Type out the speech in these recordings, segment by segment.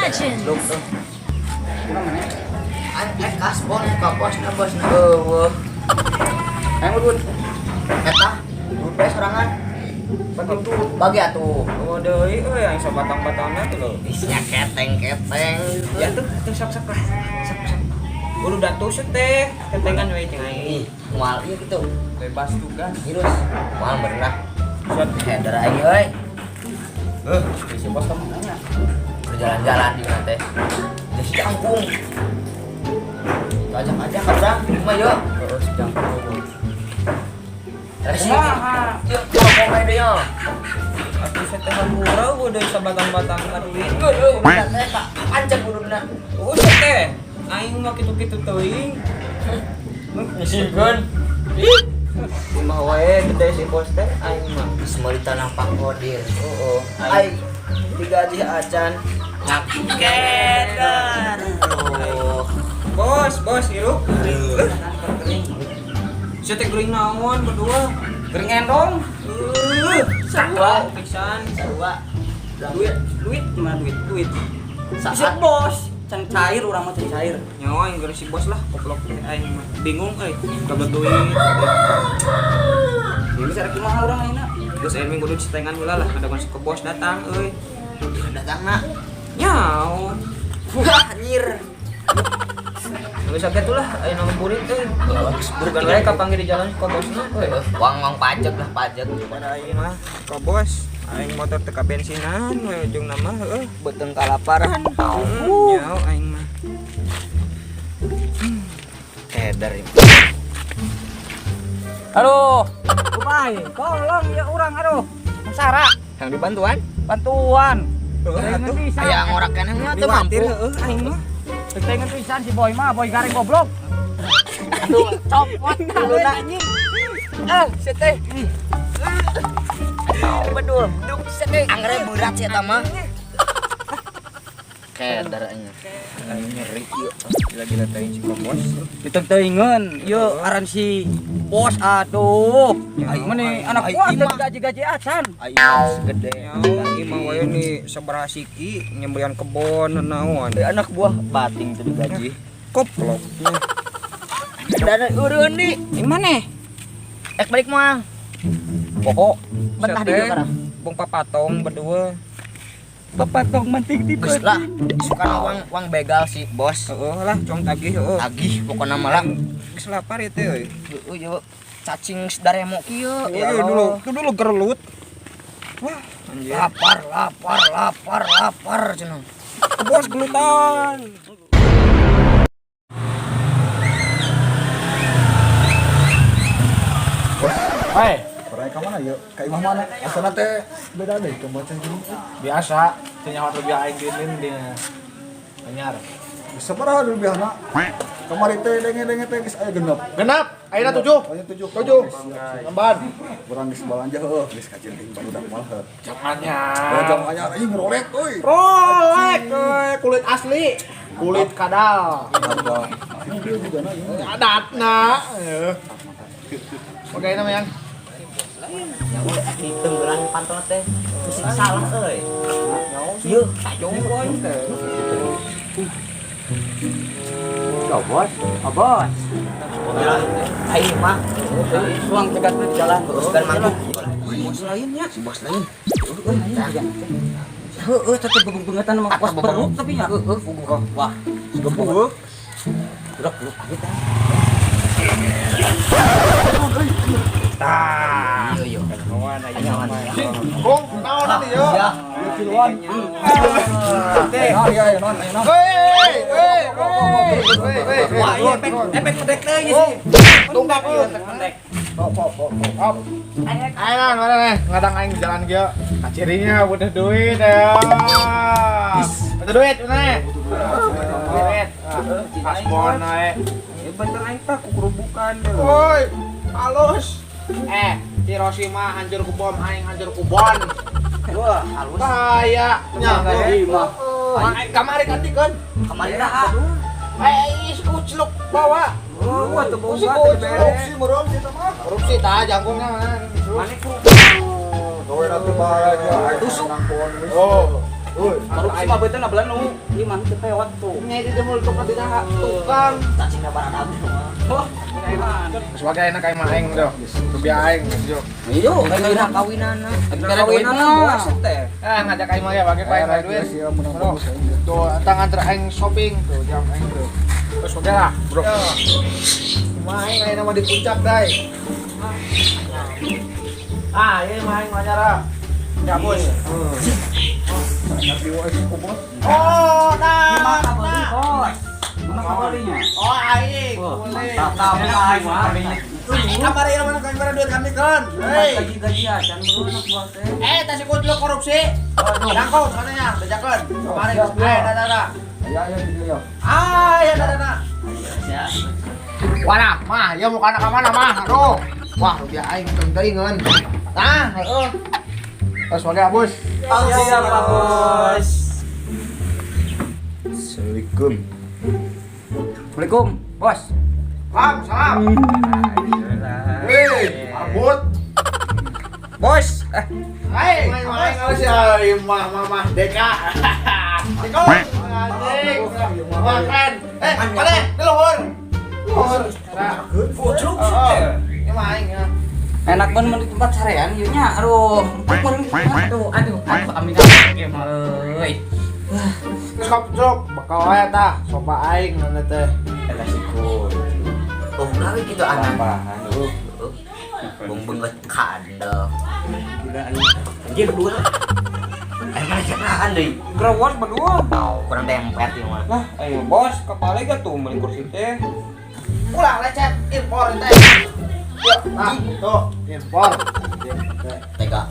Legends. Luk tuh. Aing kasbon ka bosna bosna eueuh. Ayo udut. Eta duit we sorangan. Bagi tuh. Bagi atuh. Oh deui euy aing sabatang-batangna tuh lho. Isinya keteng-keteng gitu. Ya tuh, tuh sok-sok lah. Sok-sok. Udah datu teh, ketengan we jeung aing. Ih, moal ieu gitu. Bebas tugas. Virus. Moal berenah. Suat Header aing euy. Si bos kamu nanya. Berjalan-jalan di mana teh. Jadi si jangkung. Ajak-ajak ka urang, mah yeuh. heeh si jangkung. Dari sini. Kumaha? Yeuh, ngomong deui yeuh. Atuh saya teh hampura udah sabatang-batang duit. Heueuh, udah teh Pak. Pancen bududna. Oh teh, aing mah kitu-kitu teuing. Nyisikeun. Kumaha wae gede si bos teh aing mah. Geus meuli tanah Pak Kodir. Heeh. Ai digaji acan. Ngakeder. Bos, bos hirup. Sia teh geuring naon berdua? Gering endong. Sarua pisan. Sarua. Duit, duit gimana duit? Duit. Saat Si bos, can cair urang mah can cair. Nyawa aing geuring si bos lah, goblok teh aing mah. Bingung euy, goblok duit. Ini cara kumaha urang ayeuna? Geus aing minggu duit setengan heula lah, ada si ke bos datang euy. datang nak. Nyaon. Wah, anjir. Geus sakitu lah aing ngabuburit euy. Bukan wae kapanggih di jalan ke bosna euy. Wang-wang pajak lah pajak. Pada aing mah ke bos, aing motor teu kabensinan we ujungna mah heueuh. Beuteung kalaparan. Nyaho aing mah. Keder. Aduh, Ubay, tolong ya urang aduh. Sara, Yang dibantuan? bantuan. Heueuh atuh. Aya ngorak keneh mah teu mampu. Diwatir heueuh aing mah. Teu pisan si Boy mah, Boy garing goblok. Aduh, copot taluna. Ah, si teh. Bedul, duk si teh. Angger berat si eta mah. Keder aing. Aing nyeri ieu. Gila-gila teuing si bos. Diteuingeun, ieu aran si bos aduh. Aing mah nih anak Aing buah teu mah. gaji-gaji acan. Aing segede. Nyaho imah wae nih sabaraha siki nyembelian kebon naon. Anak buah bating teu digaji. Koplok. Dan eureun di. Di mana? Ek balik moal. Pokok Betah di dieu karang. Bung papatong berdua. Papatong manting di Geus lah, suka wang wang begal si bos. Heeh lah, cong tagih heeh. Tagih pokona mah lah. Geus lapar ieu teh euy. Heueuh ieu cacing daremo kieu. Ya dulu, itu dulu gerelut. Wah, anjir. Lapar, lapar, lapar, lapar cenah. Bos gelutan. Hai, Mereka mana yuk? Ka imah mana? Asana teh beda deh ke bocah gini. Biasa, teu nyaho lebih aing dinin dia. Anyar. Sabaraha rupiahna? Kamari teh denge-denge teh geus aya genep. Genap, ayeuna 7. Aya 7. 7. Tambahan. Urang geus balanja heueuh, geus kajenting barudak mah heuh. Jam anyar. Jam anyar anjing rolek euy. Rolek, euy, kulit asli. Kulit kadal. Harga kieu juga na ieu. Adatna. Oke, namanya. Yang udah di tenggelan pantol teh mesti salah euy. Ieu Tajong aing teh. Oh, bos. Oh, bos. aing mah Suang cegat di jalan. teruskan mangkuk. Bos lainnya. Si bos lain. Heeh, tetep bebengbengetan mah kos perut tapi ya. Heueuh, puguh. Wah, Gebuh. udah perut kita. Tah. Iya, iya. Kawan aya. Kong, naonan ieu? Ya. Ieu kiluan. Teh. Naon ieu aya naon aya naon. Hei, hei, hei, hei, hei. Wah, iya efek efek pendek deui sih. Tunggak ieu. Efek pendek. Pop pop pop. Op. Ayo mana nih? Ngadang aing jalan kieu. Kacirinya butuh duit ya. Butuh duit mana? Duit. Kasbon ae. Ya bener aing tah kukurubukan deh. Woi, halus. Hiroshima hancur ku bom, aing hancur ku bon. Wah, halus. Bahaya. Nya. Mah. Aing kamari kantikeun. Kamari dah. Eh, si kucluk bawa. Oh, wah teu Si boga teh kucluk bere. Korupsi meureun kita mah. Korupsi tah jangkungna. Mane ku Gawe ratu bahagia. Tusuk. Oh. Korupsi mah beuteuna belenu. Ieu mah teu pewat tuh. Nya itu jemul tukang dina tukang. Tak sih barang Wah, Sebagai enak aing mah aing do. Rupiah aing jo. Iya, aing Kawinana. Kawinana Kawinana bos teh. Eh ngajak aing mah ya bagi aing duit. Tuh, entang antar aing shopping tuh jam aing tuh. Terus oke lah, bro. Mah aing aing nama di puncak dai. Ah, ieu mah aing wawancara. Ya, bos. Oh, nah. Bos. Oh, aing. Mantap, aing mah. Kamari ieu mana kamari duit kami kan. Hei. Gaji-gaji acan beureun buah teh. Eh, tas ikut lu korupsi. Jangkau katanya, bejakeun. Kamari, eh, dah dah. Ya ya gitu ya. Ah, ya dah dah. Walah, mah, ya mau kana ka mana mah? Aduh. Wah, rupiah aing teuing-teuingeun. Tah, heeh. Terus oke, Bos. Siap, Pak Bos. Assalamualaikum. Assalamualaikum, Bos. Salam, salam. Hei, mabut. Bos, eh Hai, main awas ya, mah mah Deka. Deka, anjing. Makan. Eh, mana? Di luhur. Luhur. bocruk Ini mah aing ya. Enak banget di tempat sarean ieu nya. Aduh, aduh, aduh, aduh, amin amin euy. Terus kop cok, bakal wae tah, sopa aing nana teh. Eta siku. Oh, gawe gitu anak. Bung banget kandel. Anjir berdua. Eh, mana cekaan deui. Gerawat berdua. Kurang dempet ieu mah. Lah, ayo bos, kepala gak tuh beli kursi teh. Ulah lecet impor teh. Nah, tuh impor. Tega.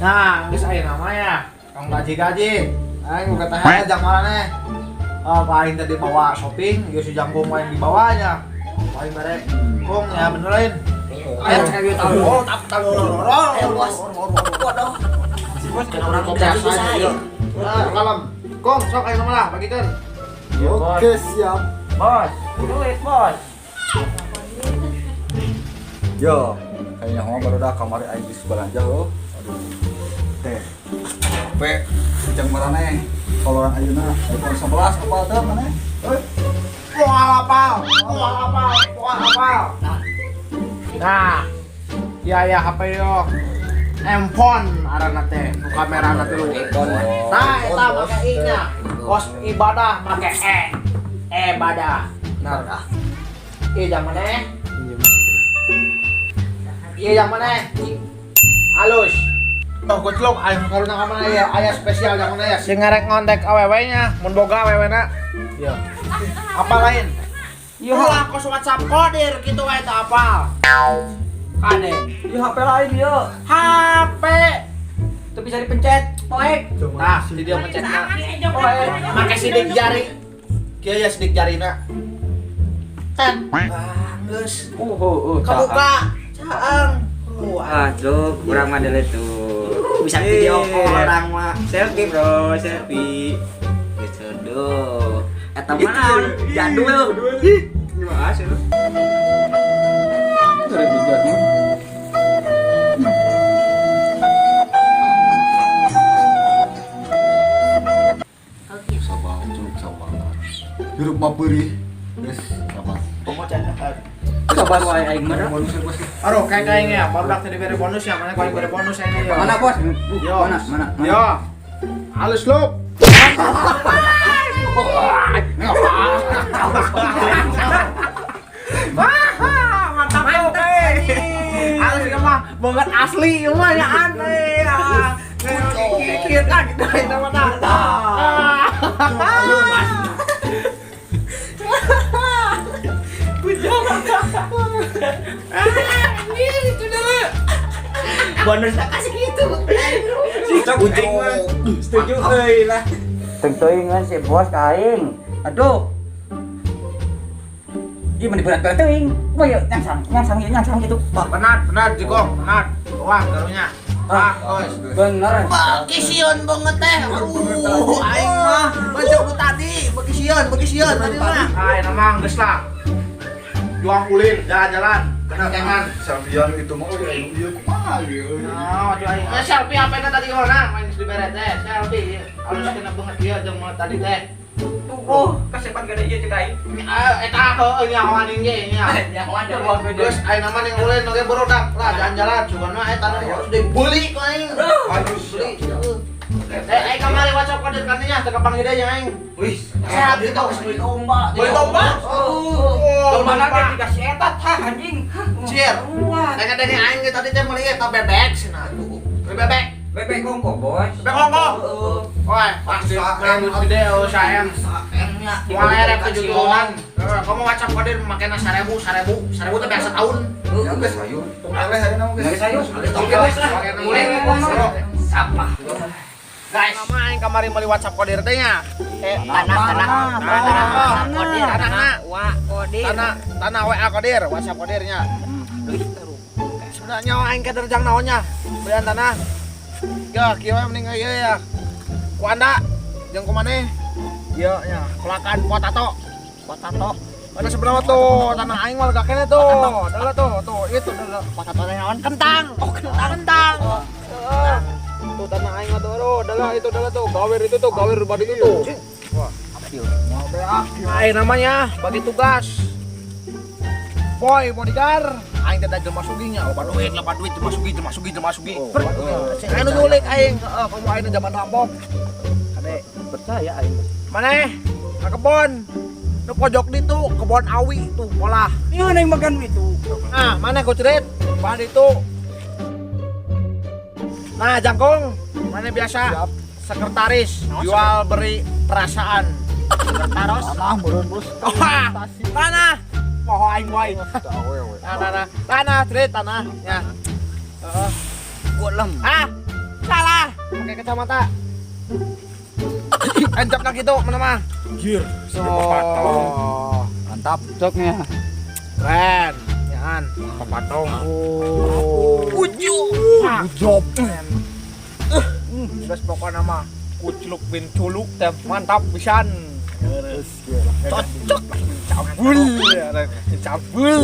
Nah, geus aya namanya. Kang gaji-gaji. Aing buka teh jam maraneh. Oh, paling tadi bawa shopping, ieu si jangkung main di bawahnya. Paling bare kong ya benerin. Ayo cek tahu. Oh, tak tahu. Ayo bos. Waduh. Si bos Kena orang gaji bisa ya. Nah, kalem. Kong, sok ayo lah bagikan. Oke, siap. Bos, duit bos. Yo, kayaknya mah baru dah kamari aing geus belanja heuh. Aduh. Teh. P jang maraneh. Koloran ayeuna iPhone 11 apa teh maneh? Euy. Moal apal, moal apal, moal apal. Nah. Ya ya HP yo. Handphone arana teh, nu kamerana teh lu. Nah, eta make I-nya. Kos ibadah make E. Ibadah. Nah. Ieu jang maneh? Ieu jang maneh? Halus. Oh, goclok aing karuna ka mana ya? Aya spesial jang mana ya? Sing ngarek ngontek awewe nya, mun boga awewena. Iya. Apa lain? Ieu Ulah kos WhatsApp kodir kitu wae teu apal. Kade. Ieu HP lain ieu. HP. Teu bisa dipencet, poek. Nah, di dia pencetna. Poek. Make sidik jari. Kieu ya sidik jarina. Ten. Ah, geus. Kebuka. Caang. Ah, cuk, kurang mah dele tuh. Bisa video call orang mah. Selfie, bro, selfie. Gitu duh. Eta mah jadul. Ih, gimana sih lu? Sabar, cuk, sabar. Hirup mah peurih. Geus, sabar. Sabar wae aing mah. Bonus ya, bos. Aduh, kayak kayaknya baru dak tadi beri bonus ya, mana paling beri bonus ini ya. Mana bos? Yo. Mana? Mana? Mana? Yo. Halus lu. Mantap eh. Halus ieu mah banget asli ieu mah ya aneh. Kita gitu itu mah dah. Bonusnya kasih gitu. Cok, aing mah setuju euy lah. Teuing-teuingan si bos ka aing. Aduh. Ieu mah berat-berat teuing. Kumaha ieu nyangsang, nyangsang ieu nyangsang gitu. Wah, Penat, penat jikong, penat. Wah, garunya. Ah, guys. bener. Bagi sieun banget teh. Aduh, aing mah baca nu tadi, bagi sieun tadi mah. Ah, emang geus lah. Juang ulin, jalan-jalan. Jangan. Selfie-an itu mah euy anu ieu kumaha ieu. Nah, aduh aing. Eh, selfie apa tadi kemana? Main di beret teh, selfie. Alus kena banget dia jeung tadi teh. Tuh, kasepan gede ieu cek aing. Ah, eta heueuh nyahoan ge nya. Nyahoan da. Geus ayeuna mah ning ulin oge barudak lah jalan-jalan cuman mah eta nu harus dibeli ku aing. Ayo Beli. Eh, aing kamari WhatsApp kode kaninya teu kapanggih deui jeung aing. Wih, Sehat gitu. Beli domba. Beli domba? Oh, domba lagi dikasih eta tah anjing. Cier. Wah. Nanya dari aing ge tadi teh meuli eta bebek cenah. Beli bebek. Bebek kongko, Bos. Bebek kongko. Heeh. Woi, pasti rambut gede oh sayang. Saemnya. Moal erek tujuh turunan. Kamu WhatsApp kode makena 1000, 1000, 1000 teh biasa tahun. Ya geus hayu. Tong eleh ayeuna mah Geus hayu. Oke, Geus lah. Mulai ngomong. Sampah. Guys, sama aing kamari meuli WhatsApp kode teh nya. Eh, Tanah tanah tanah kodir. Tanah. Wa kodir. Tanah tanah WA kodir, WhatsApp kodirnya. Sebenarnya aing kaderjang naonnya? Belian tanah. Ya, kieu we mending ieu ya. Ku anda jeung ku maneh? Ieu nya, kelakan potato. Potato. Ada seberapa tuh? Tanah aing mah lega keneh tuh. Adalah tuh, tuh itu adalah Potato teh naon? kentang. Oh, kentang. Kentang. Heeh. Tuh tanah aing mah tuh, aduh, adalah itu adalah tuh, gawir itu tuh, gawir badi itu tuh. Wah. Mau beak. Aing namanya bagi tugas. Boy, bodyguard. Aing teh da jelema sugihnya, loba duit, loba duit, jelema sugih, jelema sugih, jelema sugih. Aing nu nyulik aing, heeh, kamu aing zaman rampok. Kade, Percaya aing. maneh ka kebon. Nu pojok ditu, kebon awi tuh polah. Ieu neng makan itu. Nah, mana kucrit? Bahan itu. Nah, jangkung, mana biasa? Siap. Sekretaris, jual beri perasaan. Sekretaris. Tanah meureun bos. Wah, tanah. Poho aing wae. Teu awewe. Tanah, tanah, cerit, tanah. Ya. Heeh. Golem. Ah, salah. Pakai kacamata. Encap gitu, mana mah? Jir, So, Mantap. Coknya. keren. Yaan, papatong. Oh. Uju. Job. Terus pokoknya mah kucluk bin culuk teh mantap pisan. Cocok. Cabul. Cabul.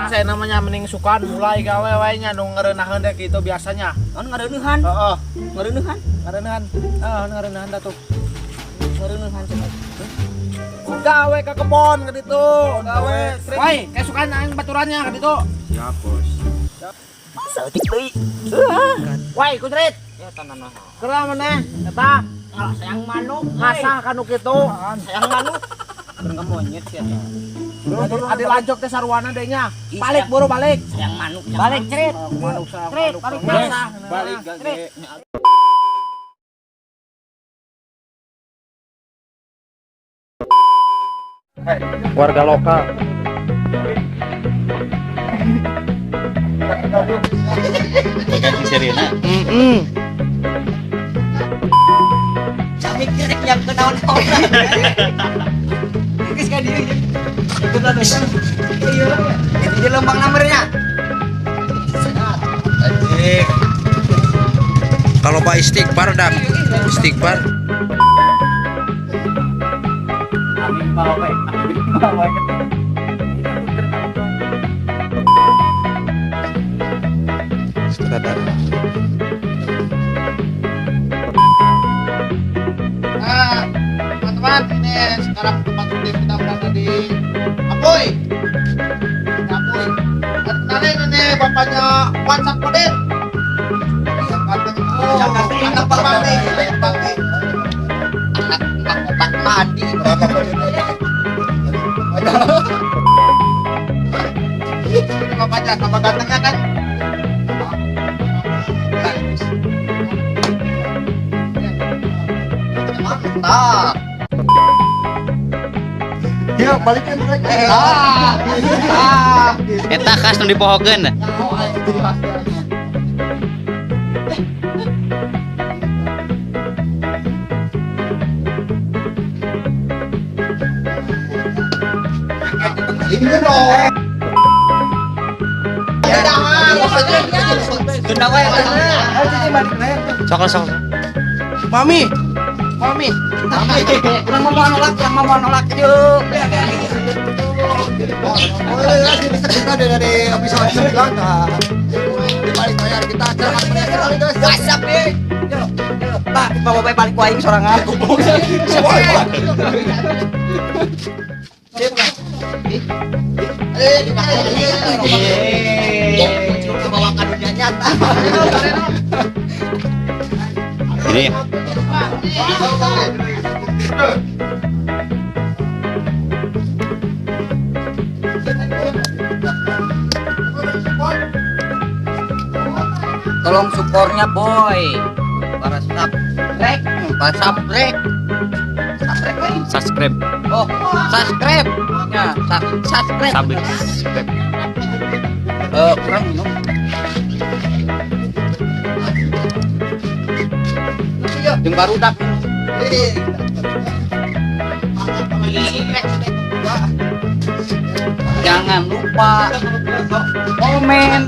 Saya namanya mending sukan mulai gawe wae nya nu ngareunaheun deh gitu biasanya. Naon ngareunahan? Heeh, Ngareunahan? ngareunahan. Heeh, ngareunahan dah tuh. Ngareunahan cenah. Gawe ke kebon ke ditu, gawe. Woi, kayak sukan aing baturannya ke ditu. Siap, Bos. Saeutik deui. Woi, kutrit. Ya tanah naon. Geura maneh eta Kalah sayang manuk. ngasah kanu kitu. Sayang manuk. Keur monyet sia teh. Adi lancok teh sarwana deh nya. Balik buru balik. Sayang manuk. Balik cerit. Manuk sayang Cerit, manuk. balik, Ngasah. Balik gage. Warga lokal. Cami kerek yang ke naon-naon. Geus ka dieu. Itu di lembang nomornya. Kalau Pak istighfar dah. Istighfar. Amin bawe. Amin bawe. Sutradara. Nah, teman-teman, ini sekarang tempat syuting kita berada di Apuy. Apuy. Dan kenalin ini bapaknya WhatsApp Kodir. Anak mandi, anak mandi. Anak mandi. Ini bapaknya, tambah gantengnya kan? Mantap. Ya, balikin balik. Ah. Ah. Eta khas nu dipohokeun. Jadi khas. Ini dong. Tunda wae. Sok sok. Mami, mami. Kurang mau nolak, kurang mau nolak. Yuk. Oh, bisa kita dari episode 9. Nah, di balik layar kita selamat menyaksikan, guys. WhatsApp deh. Pak, bawa bae balik ku aing sorangan. Kebawa ke dunia nyata. Ini Tolong supportnya boy. Para subscribe, para subscribe. Subscribe, boy. Subscribe. Oh, subscribe. Ya, subscribe. Subscribe. Eh, kurang minum. Jeung barudak. Jangan lupa komen.